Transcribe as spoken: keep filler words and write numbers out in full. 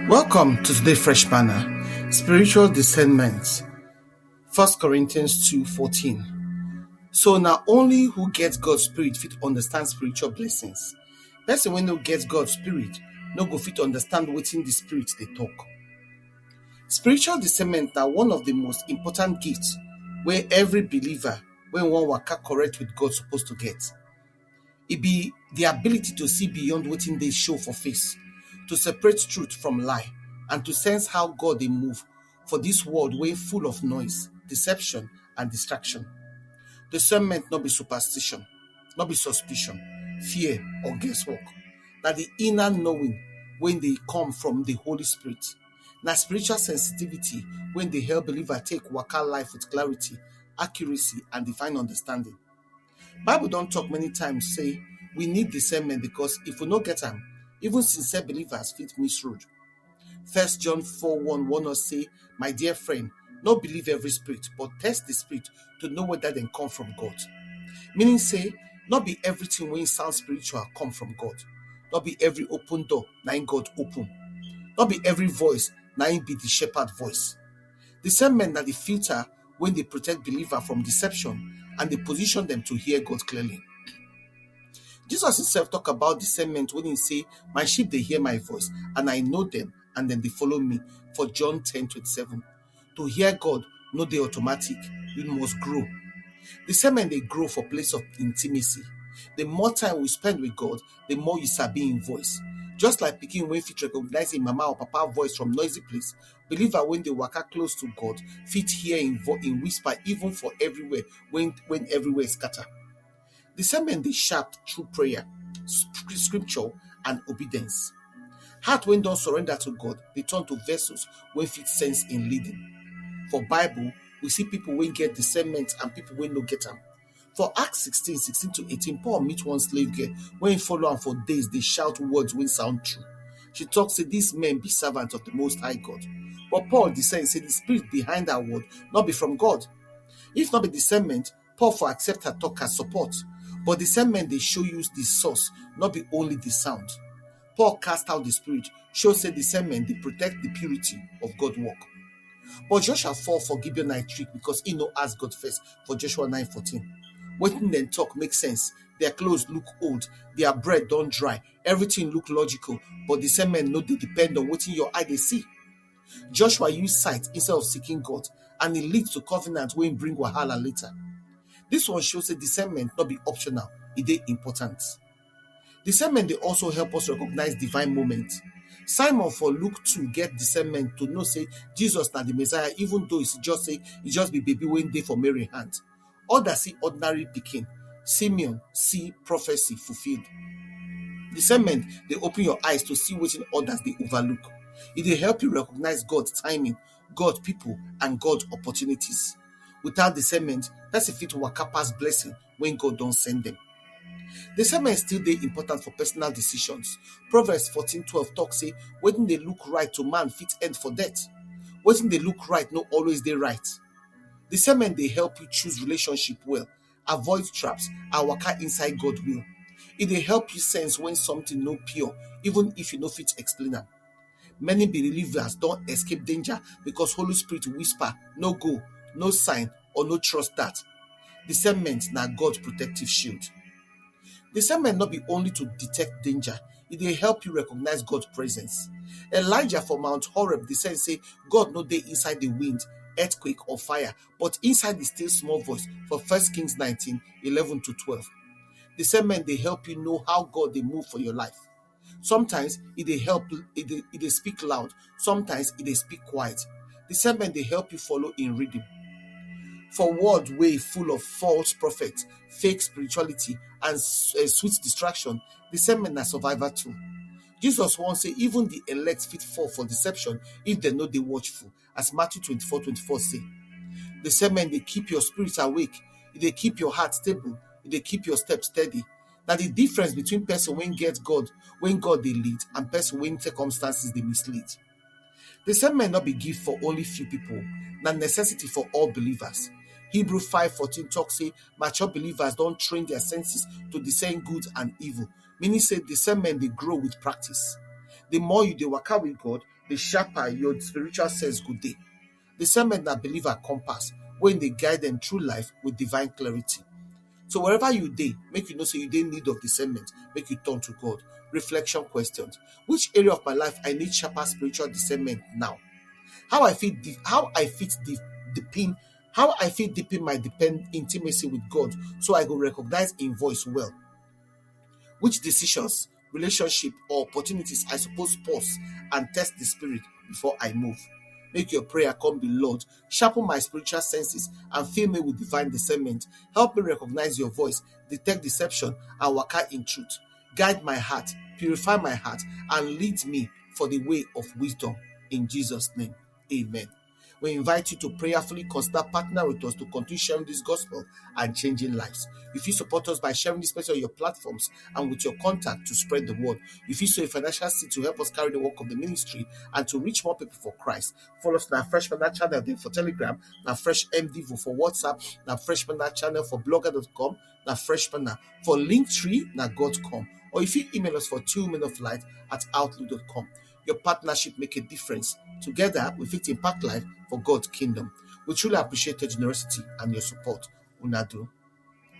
Welcome to today Fresh Banner, Spiritual Discernment, First Corinthians two fourteen. So na only who get God's spirit fit understand spiritual blessings. Person wey no get God's spirit no go fit understand wetin the spirit dey talk. Spiritual discernment na one of the most important gifts wey every believer wey wan waka correct with God suppose to get. E be the ability to see beyond wetin dey show for face, to separate truth from lie, and to sense how God dey move for this world wey full of noise, deception, and distraction. Discernment no be superstition, no be suspicion, fear, or guesswork. Na the inner knowing wey dey come from the Holy Spirit. Na spiritual sensitivity wey dey help believer take waka life with clarity, accuracy, and divine understanding. Bible don talk many times say we need discernment because if we no get am, even sincere believers fit miss road. First John four one warn us say, "My dear friend, no believe every spirit, but test the spirit to know whether dem come from God." Meaning say, no be everything wey sound spiritual come from God. No be every open door na im God open. No be every voice na im be the shepherd voice. Discernment na the filter wey dey protect believer from deception and dey position them to hear God clearly. Jesus himself talk about discernment when he say, "My sheep dey hear my voice, and I know them, and then they follow me." For John ten twenty-seven. To hear God no dey automatic, you must grow. Discernment dey grow for place of intimacy. The more time we spend with God, the more you sabi him voice. Just like pikin wey fit recognize him mama or papa voice from noisy place, believer wey dey waka close to God fit hear him, vo- him whisper even for everywhere when, when everywhere scatter. Discernment dey sharp through prayer, sp- scripture, and obedience. Heart wey don surrender to God dey turn to vessels wey fit sense in leading. For Bible, we see people wey get discernment and people wey no get am. For Acts sixteen sixteen to eighteen, Paul meet one slave girl wey follow am for days dey shout words wey sound true. She talk say these men be servants of the Most High God. But Paul discern say the spirit behind her word no be from God. If no be discernment, Paul for accept her talk as support. But discernment dey show you the source, no be only the sound. Paul cast out the spirit, show say discernment dey protect the purity of God work. But Joshua fall for Gibeonite trick because he no ask God first for Joshua nine fourteen. Wetin dem talk make sense. Their clothes look old, their bread don dry, everything look logical, but discernment no dey depend on wetin your eye dey see. Joshua use sight instead of seeking God, and e lead to covenant wey bring wahala later. This one show say discernment no be optional, e dey important. Discernment dey also help us recognize divine moment. Simon for Luke two get discernment to know say Jesus na the Messiah, even though e just say e just be baby wey dey for Mary hand. Others see ordinary pikin. Simeon see prophecy fulfilled. Discernment dey open your eyes to see wetin others dey overlook. E dey help you recognize God timing, God people, and God opportunities. Without discernment, person fit waka pass blessing wey God don send them. Discernment still dey important for personal decisions. Proverbs fourteen twelve talk say, "Wetin dey look right to man fit end for death." Wetin dey look right no always dey right. Discernment dey help you choose relationship well, avoid traps, and waka inside God will. E dey help you sense when something no pure, even if you no fit explain am. Many believers don escape danger because Holy Spirit whisper, "No go," no sign, or "No trust that." Discernment na God protective shield. Discernment no be only to detect danger, e dey help you recognize God presence. Elijah for Mount Horeb discern say God no dey inside the wind, earthquake, or fire, but inside the still small voice for First Kings nineteen eleven to twelve. Discernment dey help you know how God dey move for your life. Sometimes e dey help, e dey, e dey speak loud. Sometimes e dey speak quiet. Discernment dey help you follow in rhythm. For world wey full of false prophets, fake spirituality, and s- eh, sweet distraction, discernment na survival tool. Jesus warn say even the elect fit fall for deception if dem no dey watchful, as Matthew twenty-four twenty-four say. Discernment dey keep your spirit awake, e dey keep your heart stable, e dey keep your step steady. Na the difference between person wey get God, wey God dey lead, and person wey circumstances dey mislead. Discernment no be gift for only few people, na necessity for all believers. Hebrew five fourteen talk say mature believers don train their senses to discern good and evil, meaning say discernment dey grow with practice. The more you dey waka with God, the sharper your spiritual sense go dey. Discernment na believer compass wey dey guide them through life with divine clarity. So wherever you dey, make you know say you dey need of discernment, make you turn to God. Reflection questions. Which area of my life I need sharper spiritual discernment now? How I fit de- how I fit de- deepen how I fit deepen my depend intimacy with God so I go recognize in voice well? Which decisions, relationship, or opportunities I suppose pause and test the spirit before I move? Make your prayer come be, Lord, sharpen my spiritual senses and fill me with divine discernment. Help me recognize your voice, detect deception, and waka in truth. Guide my heart, purify my heart, and lead me for the way of wisdom. In Jesus' name, amen. We invite you to prayerfully consider partner with us to continue sharing this gospel and changing lives. If you support us by sharing this message on your platforms and with your contact to spread the word, if you sow a financial seed to help us carry the work of the ministry and to reach more people for Christ, follow us on our Fresh Manna channel then for Telegram, na Fresh M D for WhatsApp, na Fresh Manna channel for blogger dot com, na Fresh Manna for Linktree, na God com. Or if you email us for two men of light at outlook dot com. Your partnership make a difference. Together, we fit impact life for God's kingdom. We truly appreciate your generosity and your support. Una do.